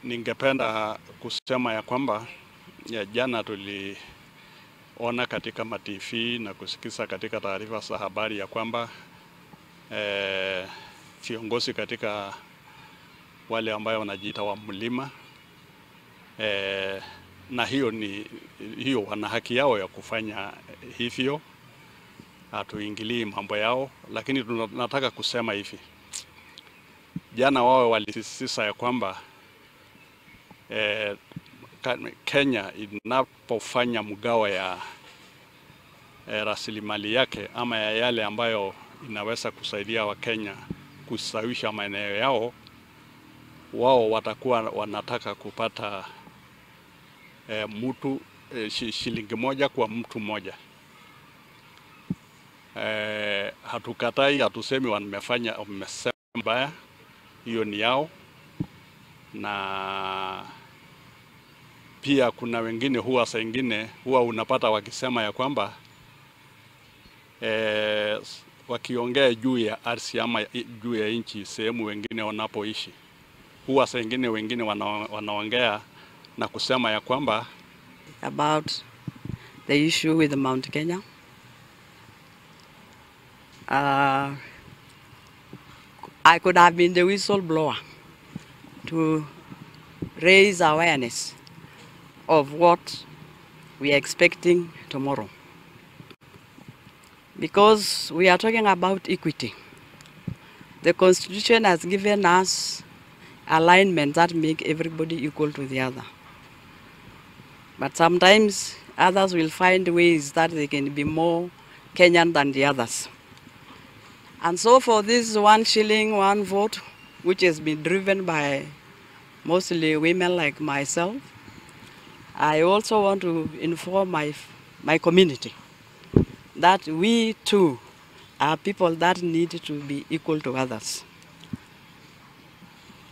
Ningependa kusema ya kwamba ya jana tuliona katika ma-TV na kusikiza katika taarifa za habari ya kwamba viongozi katika wale ambayo wanajiita wa mlima, na hiyo ni hiyo, wana haki yao ya kufanya hivyo, hatuingilii mambo yao, lakini tunataka kusema hivi. Jana wao walisisitiza ya kwamba Kenya inapofanya mgawo ya rasilimali yake ama ya yale ambayo inaweza kusaidia Wakenya kusawisha maeneo yao, wao watakuwa wanataka kupata mtu shilingi moja kwa mtu mmoja. Hatukatai, hatusemi wamefanya wamesema baya, hiyo ni yao. Na pia kuna wengine huwa saa ingine huwa unapata wakisema ya kwamba wakiongea juu ya ardhi ama juu ya nchi sehemu wengine wanapoishi, huwa saa ingine wengine wanaongea na kusema ya kwamba about the issue with the Mount Kenya. I could have been the whistleblower to raise awareness of what we are expecting tomorrow. Because we are talking about equity. The Constitution has given us alignment that make everybody equal to the other. But sometimes others will find ways that they can be more Kenyan than the others. And so for this 1 shilling, 1 vote, which has been driven by mostly women like myself, I also want to inform my community that we too are people that need to be equal to others.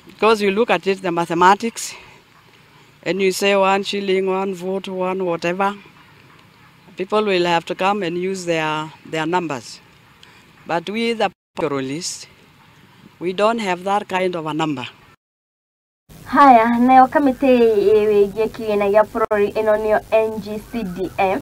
Because you look at it, the mathematics, and you say 1 shilling, 1 vote, 1 whatever, people will have to come and use their numbers. But we, the pastoralists, we don't have that kind of a number. Haya, nayo kamĩtĩ wĩgiĩ kĩgĩna gĩa bũrũri ĩno nĩyo NGCDF.